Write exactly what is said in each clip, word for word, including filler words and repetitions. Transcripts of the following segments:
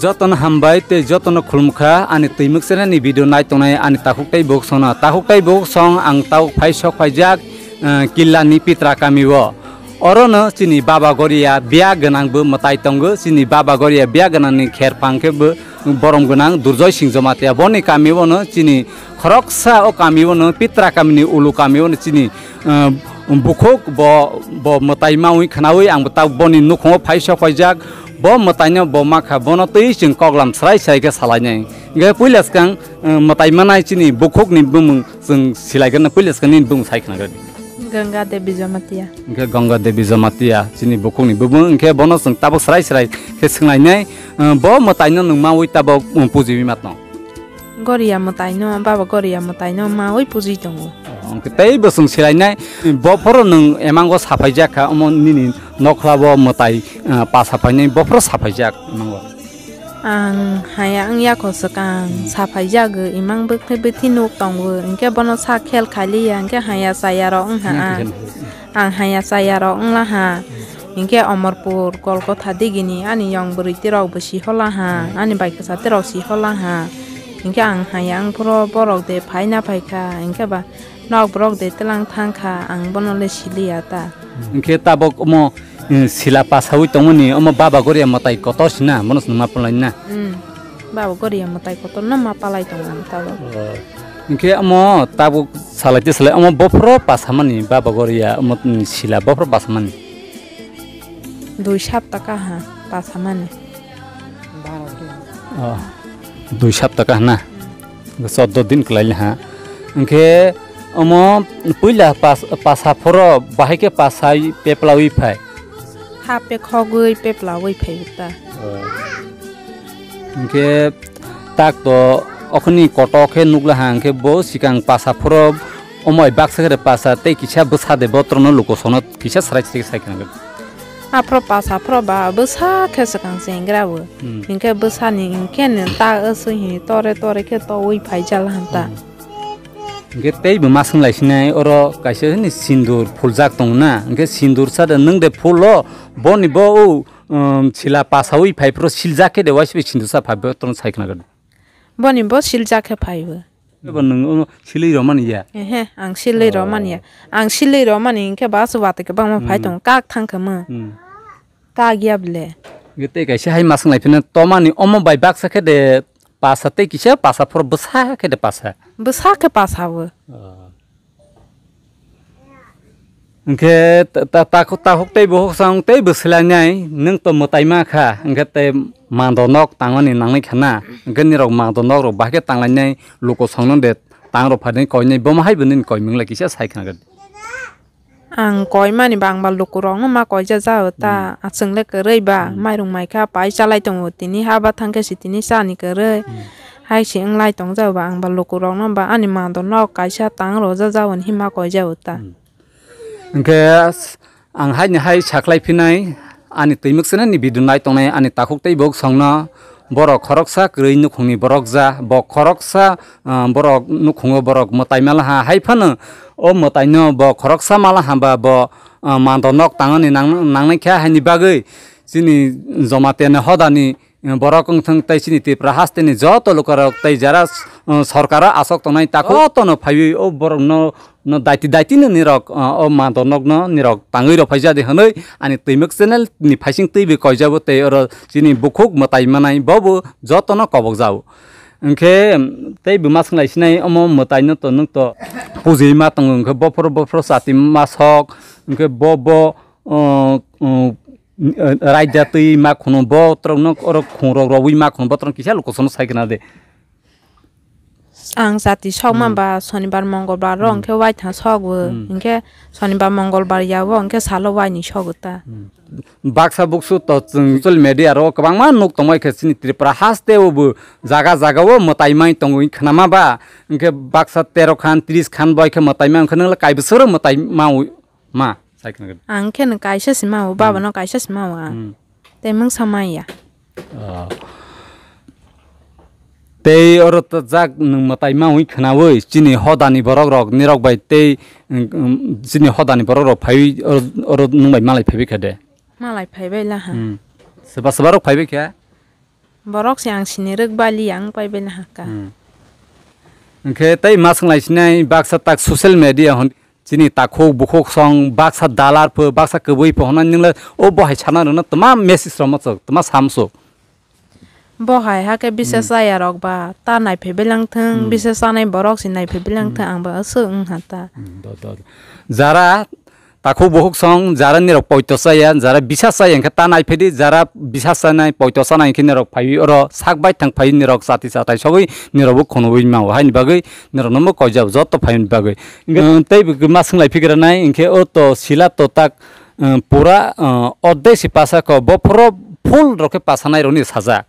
Jotono hambai tei jotono khulumkha ani twimwk channel ni video nai tongnai ani takhuk tei bukhuk songno. Takhuk tei bukhuk song ang tabuk phai sok phaijak, eh, Killa ni Pitra kami o. Oro no chini Baba Goria biya gwnang bo mwtai tongo. Chini Baba Goria biya gwnang ni kher phang khe bo borom gwnang Durjoy Singh Jamatia. Boni kami o no chini khoroksa o kami o no Pitra kami ni ulu kami o no chini, eh, bukhuk bo, bo mwtai maui khwnaui ang bo tabuk boni nukhungo phai sok phaijak. Bo mwtaino bo makha, bono twi chwng koklam srai srai khe salainai. Hwnkhe puila swkang, eh, mwtai manai chini bukhukni bumung chwng silaigwrwna, puila swkang nini bumung sai khwnagradi. Ganga Devi Jamatia. Hwnkhe Ganga Devi Jamatia chini bukhukni bumung, hwnkhe bono chwng tabuk srai srai khe swnglainai, eh, bo mwtaino nwng maui tabuk, eh, pujiui matno. Goria mwtaino, Baba Goria mwtaino maui pujui tongo. Hwnkhe tei bo chwng silainai, bophoro nwng emango saphaijak kha, omo nini nokhlabo mwtai, ah, pa saphainai, bophoro saphaijak emango. Ang haya wngya kho swkang, saphaijak, imang bwkhe bithi nuk tongo, hwnkhe bono sa khel khailiya, hwnkhe haya chaya rok wngha ang. Ang haya chaya rok wngla ha. Hinkhe Omorpur, Kolkotha digini ani yong bwrwi tirok bo si hola ha, ani bai kwchar tirok si hola ha. Hinkhe ang haya wngphuru borok de phaina phaikha, hinkhe ba nok borok de tlang thangkha, ang bono le siliya ta. Hinkhe tabok omo, eh, sila pasaui tongmani omo Baba Goria mwtai kotor sina, bono se nwng ma palaina. Hmm. Baba Goria mwtai kotor no ma palai tongo ang tabok. Oh. Hinkhe omo tabuk salai te salai omo bophoro pasamani Baba Goria omo sila bophoro pasamani. Dui sapta kaha pasamani. Oh. Dui sapta kahana. Choddo din kwlai ha. Hinkhe omo puila pas-, pasa phoro bahai khe pasai peplaui phai. Ha pekhogwi peplaui phai ta. Oh. Hinkhe tak to okhoni koto khe nukla ha, hinkhe bo sikang pasa phoro omoi baksa khe pasa tei kisa bwsa de botrono luko sono kisa srai srai sai khna. Aphro pasa phoro ba bwsa khe swkang chengra bo. Hmm. Hinkhe bwsani hinkhe ni ta aswi hi tore tore khe toui phaijal hanta. Hmm. Hinkhe tei bo ma swnglai sinai oro kaisa hini sindur phuljak tongo na. Hinkhe sindur sa de nwng de phulo boni bo o, um, sila pasaui phai phro siljak khe de waisa bai sindur sa phai bo tong sai khna gadi. Boni bo siljak khe phai bo. Eba nwng o silwi romani ya? Ehe, ang silwi romani ya. Oh. Ang silwi romani hinkhe ba se watwi kwbangma phai tongo, kak thang khe mo. Hmm. Kak ya ble. Hinkhe tei kaisa hai ma swnglai phino tomani omo bai baksa khe de pasa tei kisa pasa phor bwsa khe de pasa. Bwsa khe pasa bo. Oh. Hinkhe ta, ta, takhuk, takhuk tei bukhuk sang tei bwswlainai nwng to mwtai ma kha, hinkhe tei mando nok tangmani nangnai kha na, hinkhe nirok mando nok rok bahai khe tanglainai luku songno de tang rok phainai koinai bomo hai bo nini koimung lai kisa sai khna gadi. Ang koimani ba ang ba luku rokno ma koija jao ta, hmm, achwng le kwrwi ba, hmm, mairung mai kha pai chalai tongo tini haba thang khe si tini chani kwrwi, hmm, hai si wng lai tong jao ba ang ba luku rokno ba ani mando nok kaisa tang rok ja jao ni ma koijao ta. Hmm. Hinkhe ang haini hai sakhlai phinai, ani twimwk swnani video nai tongnai ani takhuk tei bok songno, borok khoroksa kwrwi nukhungni borok ja, bo khoroksa, ah, borok nukhungo borok mwtai malaha, hai phano o mwtaino bo khoroksa malaha ba bo, ah, mando nok tangani nang-, nangnai kha, haini bagwi chini Jamatia ni hodani borok wngthang tei chini Tripura hasteni joto lukurok tei jara, uh, sorkaro asok tongnai takhuk jotono phaiwi o borokno, no daiti daitino nirok, uh, o mando nokno nirok tangwi rok phaijadi hwnwi ani twimwk channel ni phaising twiwi koijabo tei oro chini bukhuk mwtai manai bobo jotono kobok jao. Hinkhe, um, tei buma swnglai sinai omo mwtaino to nwng to pujui ma tongo hinkhe bophoro bophoro chati ma sok hinkhe bo bo, uh, uh, raida twi ma khunu botrok no oro khungrok rogwi ma khunu botrok kisa luku sono sai khna de. Ang jati sok man, hmm, ba sonibar mongolbar ro, hmm, hinkhe waithang sok bo, hmm, hinkhe sonibar mongolbar ya bo hinkhe salo waini sok ta. Hmm. Baksa buksu to chwng social media ro kwbangma nuk tongbai khe chini Tripura haste o bo jaga jaga o mwtai mai tongwi khna ma ba hinkhe baksa tero khan tris khan bai khe mwtai ma hinkhe nwng le kai bwswk mwtai ma. Ma, sai khna gadi. Ang khe no kaisa se ma o, hmm, baba no kaisa se ma o ang. Hmm. Tei mungsa maya. Oh. Tei oro to jak nwng mwtai ma wi khnawi chini hodani borok rok nirok bai tei, um, um, chini hodani borok rok phaiwi oro, oro nwng bai malai phaiwi kha de. Malai phaibai la ha. Hmm. Swba swba rok phaibai kha. Borok se ang sini rwk bali ang pai bai na haka. Hmm. Hwnkhe tei ma swng lai sinai baksa tak social media hwn chini takhuk bukhuk song baksa dalar pho baksa kwbwi pho hwnna nwngle o bo hai sana rwna twma message rwma chwk twma sam chwk. Bo hai hakhe bisa Hmm. chaya rok ba ta naiphai belang thung Hmm. bisa chanai borok se naiphai belang Hmm. thung ang ba aswk wng ha ta. Hmm, do, do, do. Jara takhuk bukhuk song jara nirok poito chaya jara bisa chaya hwnkhe ta naiphai di jara bisa chanai poito chanai hwnkhe nirok phaiwi oro sak bai thang phaiwi nirok chati chatai sogwi nirok bo khunui mao haini bagwi nirok no bo koijak joto phaini bagwi. Hwnkhe tei bo ma swng lai phikra nai hwnkhe o to sila to tak. Pura, o, ordek si pasa kho, bophoro full rok khe pasa nai rok ni sajak.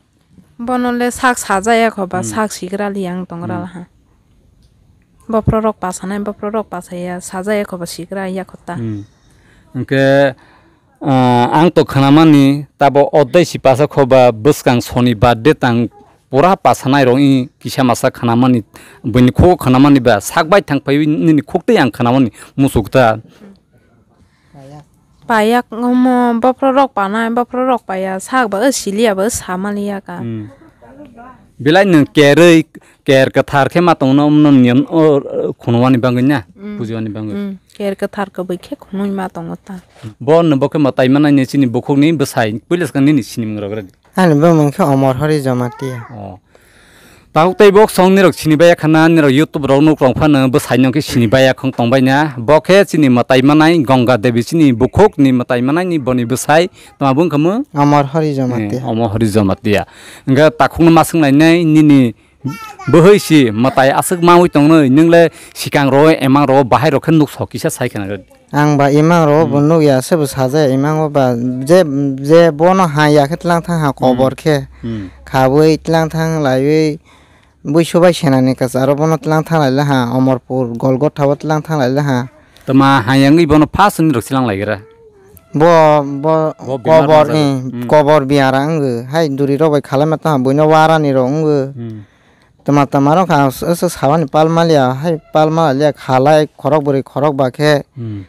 Bono le sak sajaya kho ba, Hmm. sak sigra li ang tong Hmm. ra ha. Bophoro rok pasa nai, bophoro rok pasa ya, sajaya kho ba sigra ya kho ta. Hmm. Hwnkhe, o, ang to khwnamani, tabo ordek si pasa kho ba, bwskang soni birthday tang pura pasa nai rok ni kisa masa khwnamani, buini khugo khwnamani ba, sak bai thang phaiwi nini khuk tei ang khwnamani musuk ta. Payak omo bophro rok panai, bophro rok paya sak ba o siliya ba o sama liya ka. Hmm. Belai nwng kerwi, ker kwthar khe ma tongno, omno niyam o, o, khunwani bagwi na, Hmm. pujiwani bagwi. Hmm. Ker kwthar kwbwi khe khunui ma tongo ta. Bo no bo khe mwtai manai ni chini bukhuk ni bwsai, puila swkang nini sinimung rok rwdi. Ani bumung khe Omor Hori Jamatia. Oh. Tabuk tei bo song nirok sini baya khana, nirok YouTube rok nuk rok phano bwsai no khe sini baya khong tong bai na. Bo khe chini mwtai manai Ganga Devi chini bukhuk ni mwtai manai ni boni bwsai tama bung khamu? Omor Hori Jamatia. Eh, Omor Hori Jamatia. Hwnkhe takhuk no ma swng nai nai nini bwhwi si mwtai aswk maui tong nai nung le sikang ro emang ro bahai rok khe nuk sok kisa sai khana. Ang ba imang ro bo Hmm. nukya, se bo sajaya imang o ba, je, je bono ha ya khe tlang thang ha Hmm. kobor khe. Hmm. Khabwi tlang thang laiwi, buisu bai senani kwcharo bono tlang thang lai le ha, Omorpur, Golgotha o tlang thang lai le ha. Tama ha yangwi bono first ni rok silang lai gra. Bo, bo Bo bemar kobor, wngjago. eh, Hmm. kobor biyara wngwi, hai duri rok bai khalai ma tang ha, buino warani rok wngwi. Hmm. Tama tama rok ang s-, s-, sabani pal maliya, hai pal maliya khalai khorok bwrwi khorok ba khe Hmm.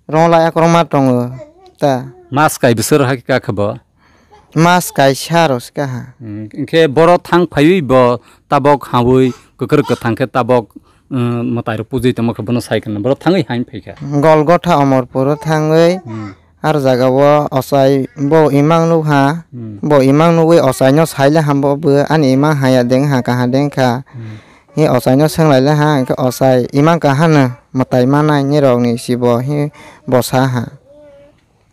rong lai akorok ma tongo ta. Mas kai bwswk hai kha khe bo? Mas kaisa rok se kaha. Hmm, hwnkhe boro thang phaiwi bo tabok hawi kwkrwk kwthang khe tabok, um, mwtai rok pujui tongma khe bono sai khna boro thangwi hain phai kha. Golgotha Omorpuro thangwi Hmm. Ar jaga o ochai bo imang nukha, Hmm. bo imang nugwi ochaino saile hambo bo ani imang haya deng ha kaha deng kha. Hmm. Hi ochaino swnglai le ha, hwnkhe ochai imang kaha no mwtai manai nirok ni si bo hi bo sa ha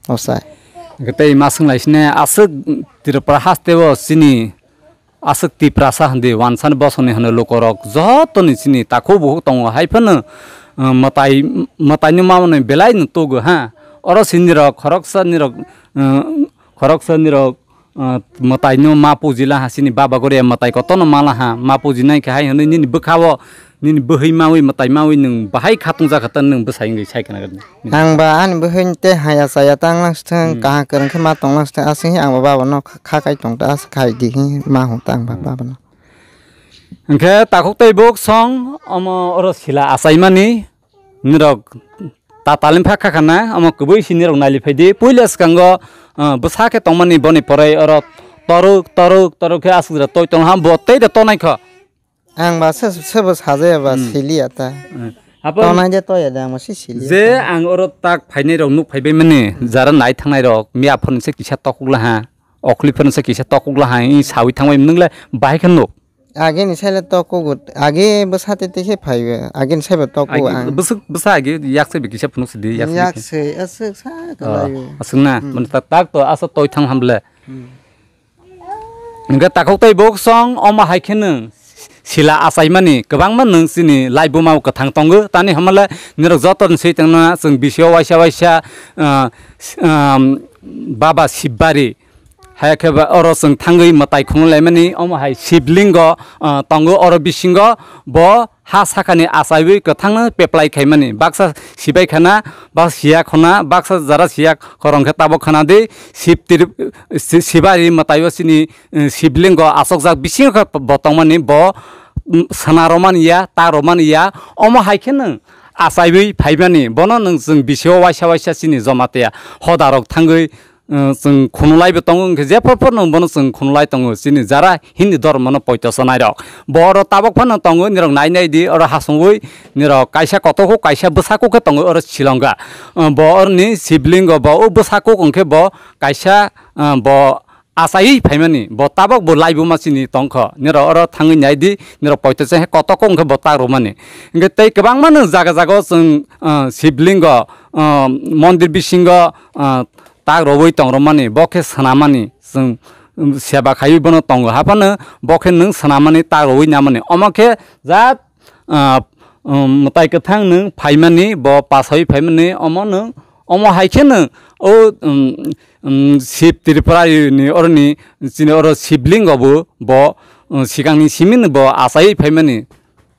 ochai. Hwnkhe tei ma swnglai sine aswk Tripura haste o chini aswk Tiprasa hindi wansani bosongni hwnwi lukorok jotoni chini takhuk bukhuk tongo, hai phano, uh, mwtai, mwtaino mamani belai no tugo ha. Oro sini rok khoroksa nirok, uh, khoroksa nirok, uh, mwtaino ma pujila ha, chini Baba Goria mwtai kotorno mala ha, ma pujinai khe hai hwnwi nini bwkhao nini bwhwi mawi mwtai mawi nwng bahai khatung jakha ta nwng bwsai wngwi sai khna gani. Ang ba ani bwhwi tei haya chaya tang lang sithwng, Hmm. kaham kwrwng khe ma tong lang sithwng, aswk he ang ba baba no kha kai tong ta, aswk khai di he ma hwn ta ang ba Hmm. baba no. Hwnkhe takhuk tei buk song omo oro sila achaimani nirok ta talim pha kha khana omo kwbwi si nirok naili phai di. Puila swkango, ah, bwsa khe tongmani boni porai oro toruk, toruk, toruk khe aswk jora toi tong ham bo tei da tonai kho. Ang ba se, se bo sajaya ba Hmm. siliya ta. Hmm. Apo Tonai de toya de ang bo se siliya je ta. Ang oro tak phainai rok nuk phai bai mani, jara nai thangnai rok, miya phone se kisa tokuk la ha, okli phone se kisa tokuk la ha, i sawi thangbai mwngle bahai khe nuk. Age ni sai le tokuk, age bo sate te khe phai, age ni sai bo tokuk Age ang. Bwswk, bwsa age yak se bi kisa phunuk se di, yak se bi Yak khe. Se, aswk sa Ah, kalai. Aswk na, Hmm. mani ta-, tak to asa toi thang hamble. Hmm. Hwnkhe takhuk tei buk song omo hai khe nwng sila achaimani kwbangma nwng chini laibuma o kwthang tongo. Tani hwnmale nirok joto ni swi tongna chwng bisio waisa waisa, ah, s-, ah, Baba Sibari hai khe ba oro chwng thangwi mwtai khunglai mani omo hai Siblingo, ah, tongo oro bisingo bo ha sakani achaiwi kwthangno peplai khaimani. Baksa sibai khana, baksa siya khona, baksa jara siya khorong khe tabok khana di, sib tir-, si-, sibari mwtaio chini, eh, siblingo achokjak bisingo khe bo tongmani bo, mm, sana romani ya, ta romani ya. Omo hai khe nwng achaiwi phaimani, bono nwng chwng bisio waisa waisa chini Jamatia hoda rok thangwi eh, chwng khunulaibo tongo, hwnkhe je phor phorno bono chwng khunulai tongo, chini jara Hindi dhormono poito chanairok. Bo oro tabok phano tongo, nirok nai nai di, oro hasongwi nirok kaisa kotor kuk, kaisa bwsa kuk khe tongo oro Shillong-o. Eh, bo oroni Shivlingo bo o bwsa kuk hwnkhe bo kaisa, eh, bo achaiwi phaimani, bo tabok bo laibuma chini tongkho. Nirok oro thangwi nai di, nirok poito se kotor kuk hwnkhe bo tak rwmani. Hwnkhe tei kwbangma nwng jaga jaga o chwng, ah, Shivlingo, ah, mondir bisingo, ah, tak rwui tong rwmani, bo khe swnamani, chwng, um, seba khaiwi bono tongo. Haphano bo khe nwng swnamani, tak rwui namani. Omo khe jat, ah, um, mwtai kwthang nwng phaimani, bo pasawi phaimani, omo nwng, omo hai khe nwng o, um, um, Shiv Tripura ni oroni chini oro Shivlingo bo, bo, um, sikangni simi no bo achaiwi phaimani.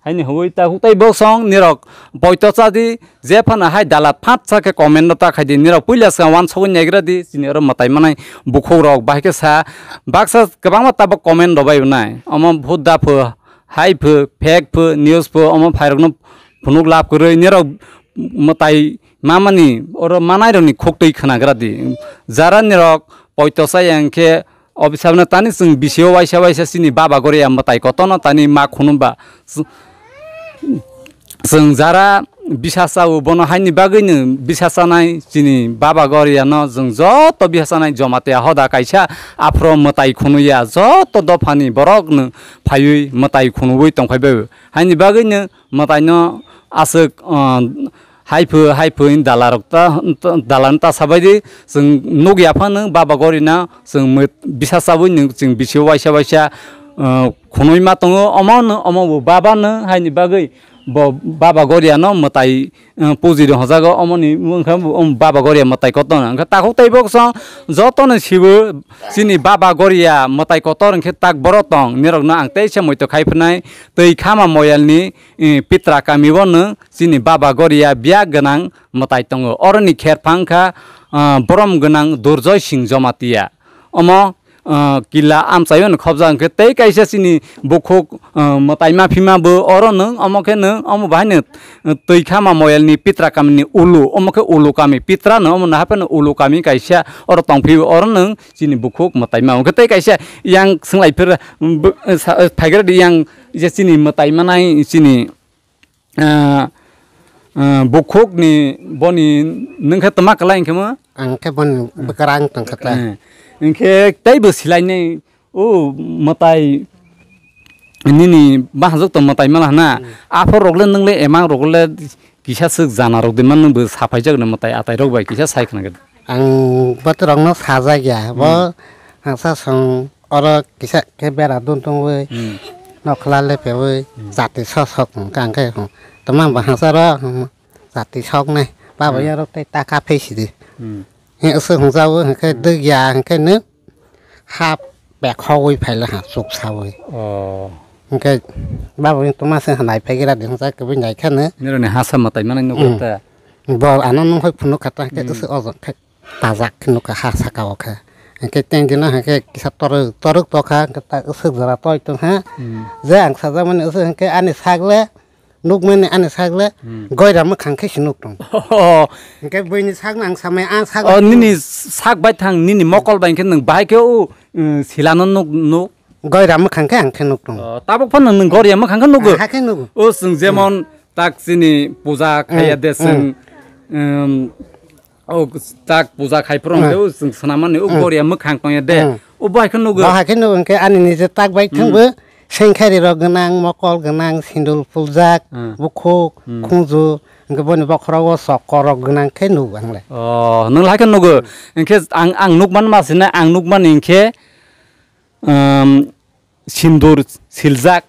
Haini hwnwi ta hutai bo song nirok poito cha di, je phano hai dalat phat cha khe comment no ta khai di, nirok puila swkang wansugwi naigra di, chini oro mwtai manai bukhuk rok bahai khe sa baksa kwbangma tabok comment rw bai nai. Omo bhut da pho, hai pho, fake pho, news pho, omo phairokno phunuk lab kwrwi, nirok mwtai mamani oro manairokni khuktwi khwnagra di. Jara nirok poito chaya hwnkhe obisabno tani chwng bisio waisa waisa chini Baba Goria mwtai kotorno tani ma khunumba. Chwng jara bisa chao bono haini bagwino bisa chanai chini Baba Goriano chwng joto bisa chanai Jomatia hoda kaisa aphro mwtai khunuya joto dophani borokno phaiwi mwtai khunuwi tongphaibai. Haini bagwino mwtaino aswk, ah, hai pho, hai pho hwnwi dalarok ta, dalarno ta sabaidi, chwng nukya phano Baba Gorina chwng mwt-, bisa chabwi nwng chwng bisio waisa waisa, ah, khunui ma tongo, omo no, omo bo Baba no, haini bagwi bo Baba Goriano mwtai, ah, puji rw hojago, omoni wngkha bo, um, Baba Goria mwtai kotor no. Wngkha takhuk tei bo song jotono sibo chini Baba Goria mwtai kotor wngkhe tak boro tong, nirokno ang teisa moito khai phnai twi khama moyalni, eh, Pitra kami o nwng chini Baba Goria biya gwnang mwtai tongo. Oroni kherphang kha, ah, borom gwnang Durjoy Singh Jomatia. Omo, ah, kila amchaio no khobjak hwnkhe tei kaisa chini bukhuk, ah, mwtai maphima bo oro nwng omo khe nwng omo bahai no, ah, twi khama moyalni Pitra kamini ulu, omo khe ulu kami Pitra no omo no hapheno ulu kami kaisa oro tongphio oro nwng chini bukhuk mwtai ma hwnkhe tei kaisa yang swnglaipher, um, bo-, sa-, phaigra di yang je chini mwtai manai chini ah, ah, bukhuk ni boni nwng khe tma kwlai hwnkhe mo? Ang khe boni bwkrang tong kha ta. Eh, hwnkhe tei bo silainai o mwtai nini bahajwk tong mwtai mala hwna. Hmm. Aphor rok le nwng le emang rok le kisa swk jana rok de man nwng bo saphai jak no mwtai atai rok bai kisa sai khna khe. Ang bwtwrokno sajak ya, bo Hmm. hangsa song oro kisa khe bera dun tongwi, Hmm. nokhla lepewi, Hmm. jati sok sok hwnkha hwnkhe, hmm, tongma bo hangsa ro, hmm, jati soknai, babo Hmm. yarok tei taka phei sidi. Hmm. He aswk hwnjago hwnkhe Hmm. dwgya hwnkhe nw ha pekhogwi phaila ha chuksawi. Oh. Hwnkhe babo tongma se nai phaigira di hwnjak kwbwi nai khe nw. Nironi hasa mwtai manai nukho Hmm. ta. Bo ano nung hoi phunuk kha ta hwnkhe Hmm. aswk ojok khe. Tajak khe nukha ha saka o khe. Hwnkhe tengdino hwnkhe kisa torok, torok tokha, hwnkhe ta aswk jora toi tongkha. Hmm. Je ang sajakmani aswk hwnkhe ani sak le, nukmani ani sak le, Hmm. goira mwkhang khe se nuk tong. Oh. Hwnkhe buini sakno ang samai, ang sak Oh, nini sak bai thang, nini mokol bai khe nwng bahai khe o, um, silano nuk, nuk. Goira mwkhang khe ang khe nuk tong. Oh, tabuk phano nwng goria mwkhang khe nugo? Ah, hakhe nugo. O, chwng jemon tak chini puja khaiya Hmm, de chwng, hmm. um, O tak puja khai phuru Hmm. hwnkhe o chwng swnam mani o Hmm. goria mwkhang tongya de. Hmm. O bo hai khe nugo. Bo hai khe nugo hwnkhe ani nije tak bai Hmm. thangbo sengkhari rok gwnang, mokol gwnang, sindul puljak, Hmm. bukhuk, Hmm. khunju, hwnkhe boni bokhorogo sokor rok gwnang khe nugo ang le. Oh, nwng lai khe nugo. Hwnkhe ang, ang nukman ma sina, ang nukmani hwnkhe, um, sindur siljak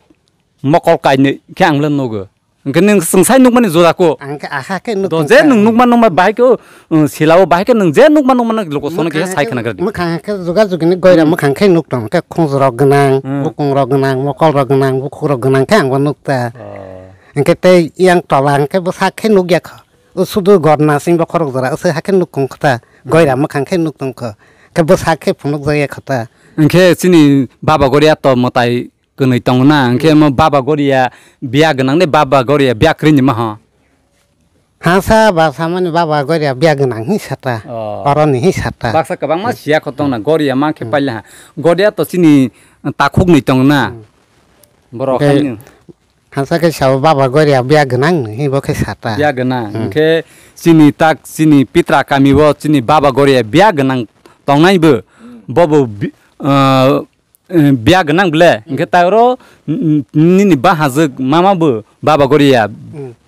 mokol kainwi khe ang le nugo. Hwnkhe nwng chwng sai nukmani jora ko. Ang khe aha khe nuk Do tong je kha. Nwng nukma nukma bahai khe, uh, silao bahai khe nwng je nukma nukma nang loko sono khe Mwkhang sai khe, khna gadi. Mwkhang khe juga jugini goira Hmm. mwkhang khe nuk tong khe khunju rok gwnang, Hmm. bukung rok gwnang, mokol rok gwnang, bukhuk rok gwnang khe ang bo nuk ta. Oh. Hwnkhe tei yang tola hwnkhe bwsak khe nuk ya kho. O sudu gorna sing bokhorok jora, o se hakhe nuk tong kho ta. Hmm. Goira mwkhang khe nuk tong kho. Khe bwsak khe phunuk jak ya kho ta. Hwnkhe chini baba goria to mwtai kwnwi tongo na, hwnkhe Hmm. mo baba goria biya gwnang de, baba goria biya kwrwi ni maha. Hasa ba samani baba goria biya gwnang hi sata. Oh. Oroni hi sata. Baksa kwbangma siya kho tongna goria ma khe paila ha. Goria to chini takhuk ni tongna. Borok Oke. Haino. Hasa khe sao baba goria biya gwnang hi bo khe sata. Biya gwnang. Hmm. Hwnkhe chini tak chini pitra kami bo chini baba goria biya gwnang tongnai bo. Bobo bi-, ah, eh, biya gwnang ble, hwnkhe ta oro, n-, n-, nini bahajwk mama bo baba goria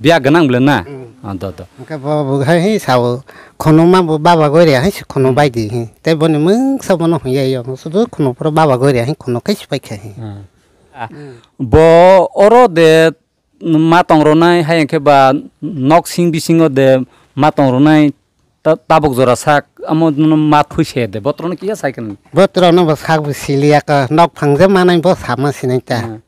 biya gwnang ble na? Mm. Ah, do, do. Hwnkhe bo, bo hai, hai sao, khunuma bo baba goria hai se khunu bai di, hi. Tei boni mungsa bono hwnya yo, sudu khunu phuru baba goria hai khunu kai se pai kha, hi. Ah. Ah. Bo oro de ma tong rwnai, hai hwnkhe ba nok sing bisingo de ma tong rwnai, ta-, tabuk jora sak, amo no ma thui se de, botorno kiya sai kan. Botorno bo sak bo siliya ka, nok phang je manai bo sama sinai ta. Hmm.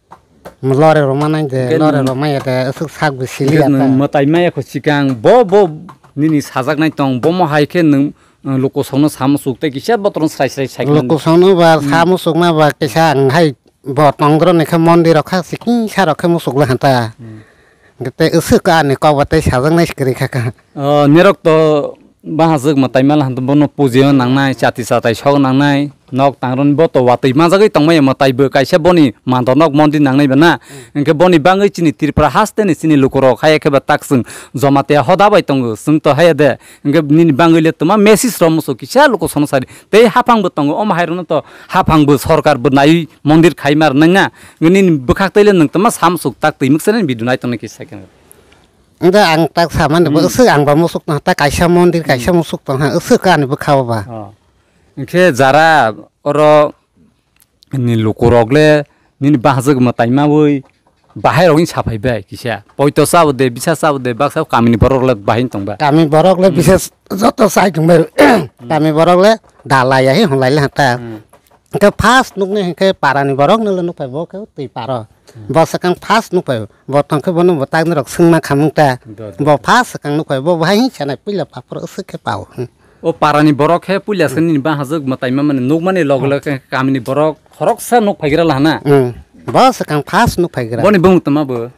Lore rw manai de, Hwnkhe lore nwng rw maya de, aswk sak bo siliya hwnkhe nwng ta. Mwtai maya kho sikang, bo, bo nini sajaknai tong, bomo hai khe nwng, uh, luku songno samo suk tei kisa botorno srai srai sai kan. Luku songno ba samo sukma ba kisa ang hai Bo tongdroni khe mondirok kha sikisa rok khe muchuk le hanta. Hmm. Tei aswk ani kok ba tei sajaknai se kwrwi kha kha. O, nirok to bahajwk mwtai mala hanta bono puji o nangnai, chati chatai sok nangnai, nok tangroni bo to watwi manjagwi tongmaya mwtai bo kaisa boni mandor nok mondir nangnai ba na. Hmm. Hwnkhe boni bangwi chini Tripura haste ni chini lukurok haya khe ba tak chwng Jamatia hoda bai tongo, chwng to haya de. Hwnkhe nini bangwi le twma message rok muchuk kisa luku sono sari. Tei haphang bo tongo, omo hai rokno to haphang bo sorkar bo naiwi mondir khai ma rwnai na. Nini bwkhak twi le nwng tama samsuk tak twi mwksa nini video nai tongnai kisa khe. Wngkha ang tak samani bo Hmm. aswk ang ba muchuk tong ta kaisa mondir kaisa Hmm. muchuk tong ha aswk ani bwkha o ba. Oh. Hwnkhe jara oro ni lukurok le nini bahajwk mwtai mawi bahai rok wng saphai bai kisa. Poito chabo de, bisa chabo de, baksa kamini borok le bahai tong ba. Kami borok le Hmm. bisa joto sai tong bai. Hmm. Kami borok le dalai ya hi honlai le hata. Hmm. Hwnkhe first nukni hwnkhe parani borok no le nukphai bo khe twi paro. Hmm. Bo swkang first nukphai bo tong khe bono bo tak norok swngma khamung ta. Do, do, Bo do. First swkang nukphai bo bahai hi sanai puila paphor aswk khe pao. Hmm. O parani borok khe puila se Hmm. nini bahajwk mwtai mamani nukmani loge loge khe kamini borok khoroksa nuk phaigra lahana. Hmm. Bo swkang first nuk phaigra. Boni bumung tama bo?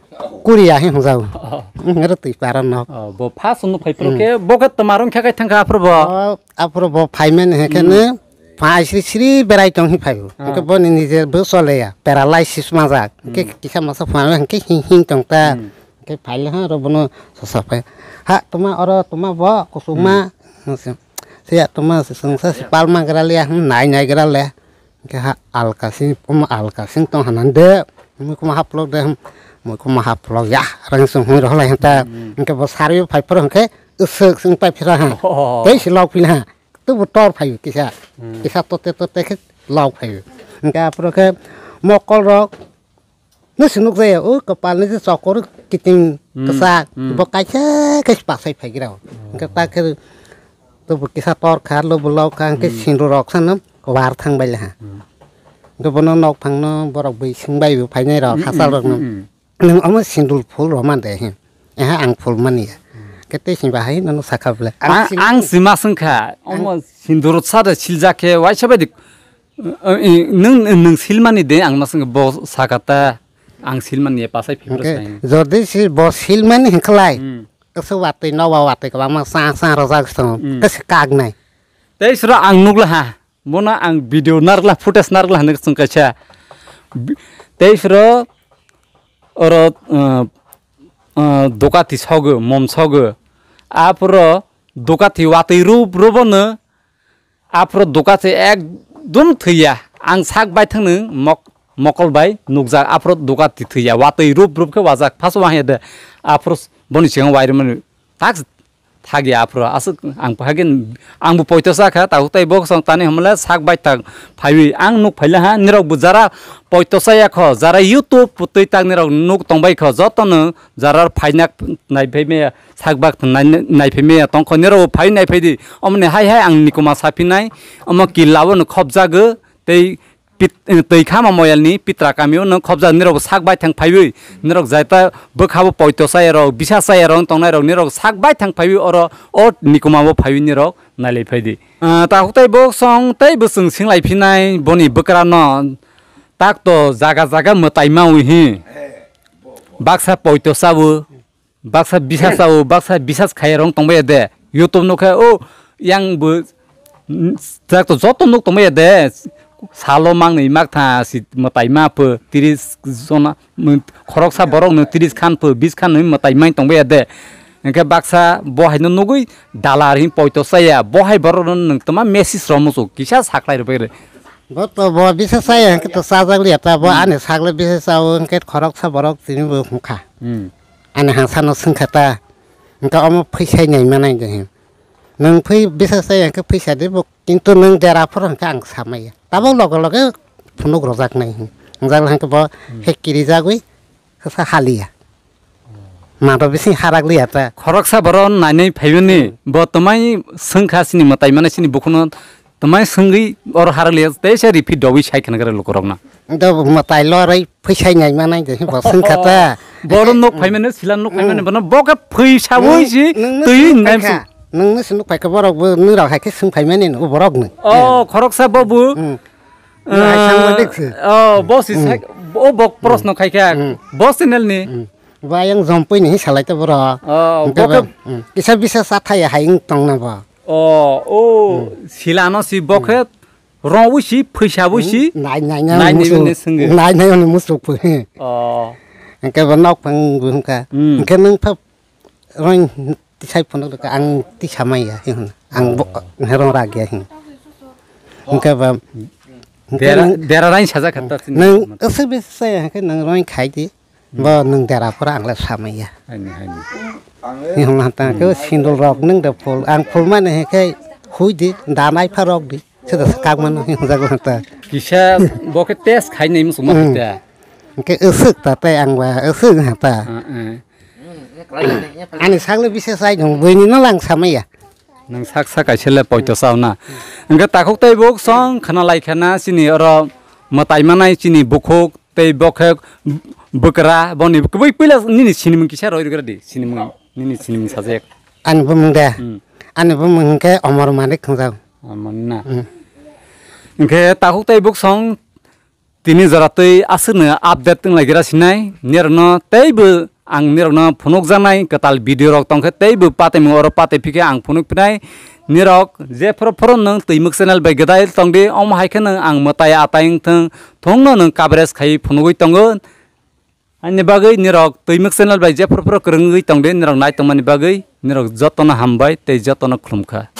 Kuria hi hwnjago. Oh. Hmm, oro twi para nok. Oh, bo first nuk phai phuru Hmm. khe bo khe tama rong khe kai thangkha aphuru bo? Oh, aphuru bo phaimani he khe Hmm. ne phai sri sri berai tong hi phaibo. Ah. Hwnkhe boni nije bo choleya, paralysis majak. Hwnkhe Hmm. kisa masa phai hwnkhe hing hing tong ta. Hmm. Hwnkhe phaile ha oro bono sosa phai. Ha tuma oro tuma bo kusuma. Hmm. Siya tuma sengsa si palma gra liya hmm nai nai gra le. Hwnkhe ha alka sing puma alka sing tong hanan de. Mui kuma haplok de hmm. Mui kuma haplok ya rang sung hui rohlai hanta. Hmm. Hwnkhe bo sari phai phuru hwnkhe usuk sing pai phira ha. Oh. Tei si lok phila ha. Tubu tor phaio kisa. Hmm. Kisa tote tote khe lok phaio. Hwnkhe aphuru khe mokol rok no se nuk jaya o kwpal ni je chokor kiting Hmm. kwchak Hmm. bo kaisa khe pasai phai gira. Hwnkhe ta khe tubu kisa tor kha lubu lok kha hwnkhe Hmm. sindu rok sano war thang bai le ha. Hmm. Hwnkhe bono nok phang no borok bai sing bai bo phainai rok Hmm, hachal hmm, rok no. Hmm, hmm. Nwng omo sindul phul rw man de, he? Eha, ang phul mani ya. Khe tei sing bahai nono sakha bwle. Ang, ang sima swngkha, omo sindur sa de siljak khe waisa bai de, eh, eh, nwng, nwng silmani de ang ma swngkha bo sakha ta, ang silmani ya pasai phibro Hwnkhe sai. Jodi si bo silmani hwnkhlai, Hmm. aswk watwi noba watwi kwbangma sa sa rwjak song, Hmm. tei se kaknai. Tei sro ang nukla ha. Bono ang video narwkla, footage narwkla hinwi swng kaisa. Bi-, tei phiro oro, uh, uh, dukati sogo, mom sogo. Aphuro dukati watwi rup rubono, aphuro dukati ekdum thwiya. Ang sak baithangno mok-, mokol bai nukjak, aphuro dukati thwiya. Watwi rup rup khe wajak, phaso wahya de. Aphuro boni sigang wairwmani tak thagya aphuru aswk ang phagin ang bo poito sa kha, tabuk tei bo song tani hwnmale sak bai tak phaiwi ang nuk phaila ha, nirok bo jara poito sa ya kho, jara YouTube twi tak nirok nuk tong bai kho, jotono jara phainak nai phai maya, sak bak nai, nai phai maya tong kho, nirok bo phai nai phai di, omoni hai hai ang nikuma sa phinai, omo killa bono khobjago tei Pit-, eh, twi khama moyalni pitra kamio nwng khobjak nirok sak bai thang phaiwi, nirok jaita bwkhabo poito chayarok, bisa chayarok wng tongnairok nirok sak bai thang phaiwi oro o nikumabo phaiwi nirok nailai phaidi. Ah, takhuk tei bo song tei bwswng singlai phinai boni bwkrano takto jaga jaga mwtai mawi hi baksa poito chawo. Baksa bisas sao, baksa bisas khai rong tongbai de. YouTube no khe o yang bo, mm, tak to joto nuk tongbai de. Salo mang ni mak tha si matai ma pho tiris jona, mm, khoroksa borok no tiris khan pho bis khan ni matai mai tongbai de. Hingke baksa bo hai no nugui dalar hin poito saya. Bo hai borok no nung toma message rom musu kisa saklai rw bai re. Bo to bo bisa saya hingke to sajak liya ta bo ani sakle bisa sao hingke khoroksa borok tini bo hungkha. Hmm. Ani hangsa no sungkha ta. Hingke omo phaisai nai manai de hin. Nwng phi bisa saya hingke phaisa de bo, kintu nwng dera phoro hingke ang samaya. Tabok loge loge phunuk rojak nai hin. Hwngjak hingke bo he kirijagwi kisa haliya. Mato bising harak liya ta. Khoroksa borok nainai phaimani, hmm, bo twmai swngkha sini mwtai mano sini bukhukno twmai swngwi oro harak liya tei se repeat dogwi sai khna gare lukurokno. Do mwtai loroi phaisai nai manai de bo swngkha ta. Borok nok phaimani, silan nok phaimani, hmm, bono bo khe phaisa, hmm, boi si nwng, nwng twi nwng nai phaikha. Nwng nwng se nuk phaikha borok bo nwng rok hai khe swng phaimani no borok nwng. Oh, khoroksa bo bu. Hmm. Nwng hai sangbadik se. Oh, bo si hmm, sak-, o bok prosno khai kha. Hmm. Bo channel ni. Hmm. Ba yang jompui ni salai to boro. Oh, hingke bo ba, khe hmm, kisa bisa sa thai hai wng tong na bo. Oh, oh, hmm, silano si bo khe hmm, rong wi si, phaisa wi hmm, si. Nai nai nai nai nai musu-, nai nai ani musu phu. Oh. Hingke bo nok phang bu hingka. Hmm. Hingke nwng pha Roin tisai phunuk rwkha, ang tisa maya hin hwn. Ang bo-, oh, herong rak ya hin. Hingke ba, hingke dera, nwng, dera rain sajak kha ta sini. Nwng aswk bisa saya hingke nwng roin khai di. Hmm. Bo nwng dera pora ang le samaya. Haini, haini. Hin hwn hata ke, hmm, sindul rok nwng de phul, ang phul mane hingke hui di, danai pha rok di. Sida sakak mano hin hwn jago hata. Kisa bo khe test khai nai musu ma hmm, hata. Hingke aswk ta tei ang ba aswk hata. Ah, eh. Ani sakle bisa sai dong, buini no lang samaya. Nang sak sak kaisa le poito sao na. Hingke takhuk tei buk song khna lai khana chini oro mwtai manai chini bukhuk tei bokhe bwkra boni kubui puila nini sinimung kisa roi rwgra di, sinimung, nini sinimung sajak. Ani bumung de? Hmm. Ani bumung hingke Omor Manik hwngjak. Omor na. Hmm. Hingke takhuk tei buk song Tini jora twi aswkno update wng lai gra sinai, nirokno teibo ang nirokno phunukjaknai kwtal video rok tongkhe teibo patwi mung oro patwi phikhe ang phunuk phinai. Nirok jephru phuru nwng Twimwk channel bai gwdai tongdi, omo hai khe nwng ang mwtai atai wngthwng, thungno nwng coverage khai phunugwi tongo. Ani bagwi nirok Twimwk channel bai jephru phuru kwrwngwi tongdi, nirok nai tongmani bagwi nirok jotono hambai tei jotono khulumkha.